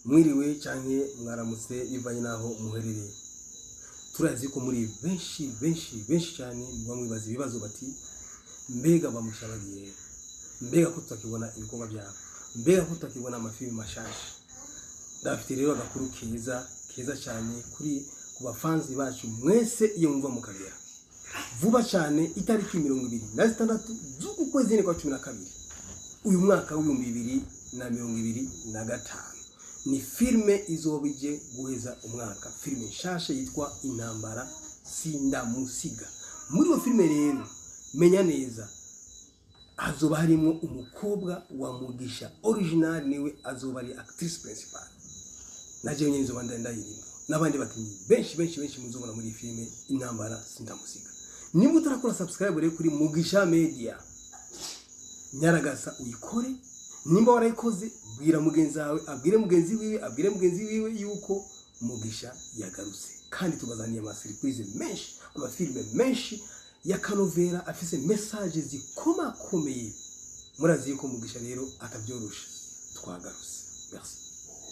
Mwiriwe canke mwaramutse, bivanye naho muherereye. Turazi ko muri benshi benshi benshi cyane muba mwibaza ibibazo bati: "Mbega bamusha bagiye? Mbega ko tutakibona ibikorwa byabo? Mbega ko tutakibona amafilimi mashasha?" Ndafite rero agakuru keza keza cyane kuri ku bafanzi bacu mwese iyo muva mu Kagera. Vuba cyane, itariki 26 z'uku kwezi nyene kwa 12, uyu mwaka w'2025, ni filime izoba ije guheza umwaka, filime nshasha yitwa Intambara Sindamusiga. Muri iyo filime rero, menya neza, hazoba harimo umukobwa wa Mugisha Original, niwe azoba ari actrice principale. Na jewe nyene nzoba ndayirimo n'abandi bakinnyi benshi benshi benshi muzobona muri iyi filime Intambara Sindamusiga. Nimba utarakora subscribe rero kuri Mugisha Media, nyaragasa uyikore. Nimba warayikoze, bwira mugenzi wawe, abwire mugenzi wiwe, abwire mugenzi wiwe yuko Mugisha yagarutse, kandi tubazaniye ama surprise menshi, amafilime menshi ya kanovera afise message zikomakomeye. Murazi yuko Mugisha rero atabyorosha. Twagarutse. Merci.